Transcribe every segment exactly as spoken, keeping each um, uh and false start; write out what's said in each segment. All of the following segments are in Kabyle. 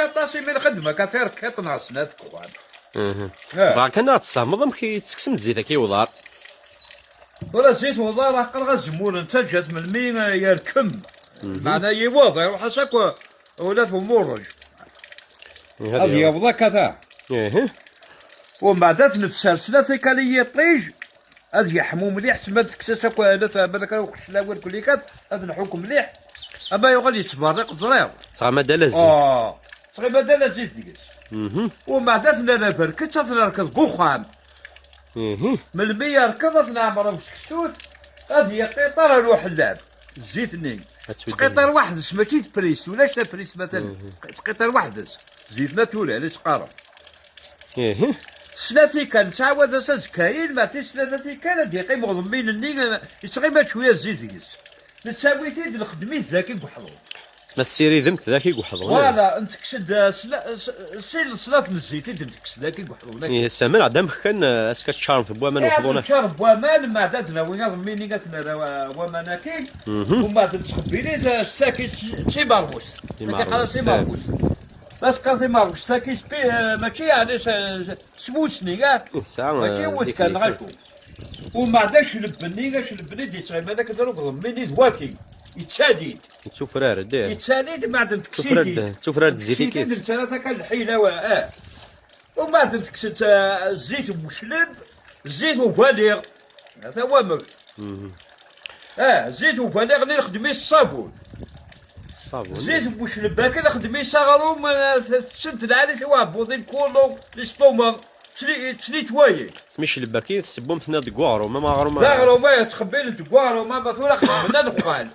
Aṭas imi nxeddem akka tirkiṭ neɣ snat deg uxxam. Bɣiɣ kan ad ɣ-tessefhmeḍ amek i tetteksem zzit-agi i uḍar. Wala zzit uḍar, aql-aɣ azemmur nettaǧǧa-t melmi yerkem. Meɛna yiweḍ iruḥ-as akk ula d umuṛej. Ad yaweḍ akka ta. Umbeɛd ad t-nefser snat ikal i yiṭij. Ad yeḥmu mliḥ, tma tekkes-as akk, ala ta, balak ara ukeclawi rkulikat, ad nḥuk mliḥ. Ama yuɣal yettberriq, ẓriɣ. Tɣama d ala zzit. Ah, tɣima d ala zzit deg-s. Umbeɛd ad t-nerr aberkečč, ad t-nerkeḍ deg uxxam. Melmi yerkeḍ, ad t-neɛmer deg useksut, ad yeqiṭar ar uḥellab. Zzit-nni. Ad twiddem. Tqiṭar weḥd-s, mačči d pris, ulac la pris matalan. Tqiṭar weḥd-s. Zzit naturel i s-qqaren. Ihi. Snat ikal, nettɛawad-as azekka-in, ma ti snat ikal ad yeqqim uɣemmin-nni, eh, yettɣima cwiya zzit deg-s. Nettawi-t-id, nxeddem-it daki deg uḥḍun. Tma tessiridem-t daki deg uḥḍun. Voilà, ntekkes-d, eh, sla-, s-, sin leṣnaf n zzit i d-ntekkes daki deg uḥḍun. Ihi, sfehmen-aɣ-d amek kan, eh, ass-a teččarem-t n waman. Eh, uḥḍun. Teččar n waman, ma d ad nawi aɣemmin-nni ad t-nerr, eh, waman-agi. Umbeɛd nettxebbil-it, eh, s taki, s-, d timerɣust. Timerɣust. Timerɣust. Bas qas timerɣust-agi spi-, eh, mačči yeɛni s-, s-, smusni, ah? Tesɛa, mačči eh, wet kan, dikli. Ɣacu. Umbeɛd acleb-nni, acleb-nni d-yettɣiman akken d rugḍem-nni d waki. Yettali-d. Yettufrar-d, eh. Yettali-d, mbeɛd nekkes-it-id. Ttufrar-d, ttufrar-d zzit-ik. Nekkes-it-id, nettarra-t akka lḥila, wa-, eh. Umbeɛd nekkes-d, eh, zzit n ucleb, zzit ubaliɣ. Ata wamek. Ah, zzit ubaliɣ-nni nxeddem-it ṣṣabun. Ṣṣabun. Zzit n ucleb akken nxeddem-it s aɣrum, eh, tsent lɛali i uɛebbuḍ, lkulu, listumaɣ, tli-, tlitwaye. Smi celbak i tessewwem-ten deg uɣrum, ama aɣrum. D aɣrum, eh, ttxebbilen deg uɣrum, ama tura xedmen aneqqal.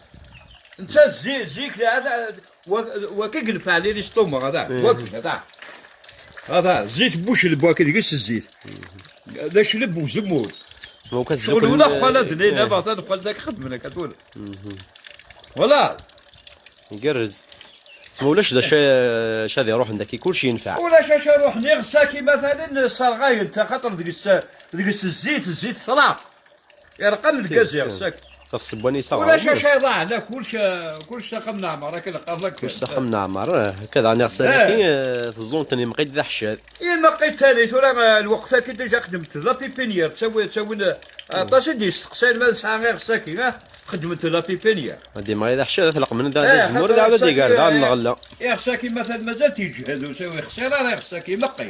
Netta zi-, zik, eh, wa-, waki yenfeɛ li listumaɣ, hada, waki, hada. Hada, zzit n ucleb, waki deg-s zzit. D acleb uzemmur. Ccɣel ula xwal ad d-nini, eh, baṭa ad xwal dak xedmen akka tura. Voilà. Igerrez. Ma ulac d acu, acu ad iruḥen daki, kullec yenfeɛ. Ulac acu iruḥen, iɣes-agi matalan sserɣayen-t, axaṭer deg-s, deg-s zzit, zzit ṭṭraq. Irqam lgaz iɣes-agi. Ulac acu iḍaɛen, kullec, kullec s axxam n Ɛmer, akka i qqaren akka. Kullec s axxam n Ɛmer, eh, akka daɣen iɣes-agi, eh, teẓẓun-ten imeqqi-d d aḥeccad. Imeqqi tali, tura, eh, lweqt-agi déjà xedment la pépinière, ttawi-, ttawin, eh, aṭas i d-yesteqsayen ma nesɛa iɣes-agi, ah, xedment la pépinière. Ad d-imeɣ d aḥeccad, ad t-leqmen d azemmur, d ɛawed ad iger daɣen lɣella. Iɣes-agi matan mazal-t yeǧhed, ur yexṣir ara iɣes-agi, imeqqi.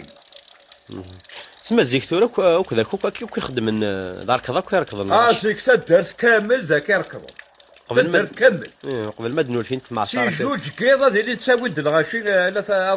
Sma zik tura akk, akk d akk, akk, akk i xedmen, eh, d arkeḍ akk i rekḍen. Ah, zik taddart kamel d akk i rekḍen. Qbel ma, taddart kamel. Eh, qbel ma d-nulfin temɛaṣar. Si zuǧ n yiḍ ad ilin ttawin-d lɣaci, eh, ala ta-,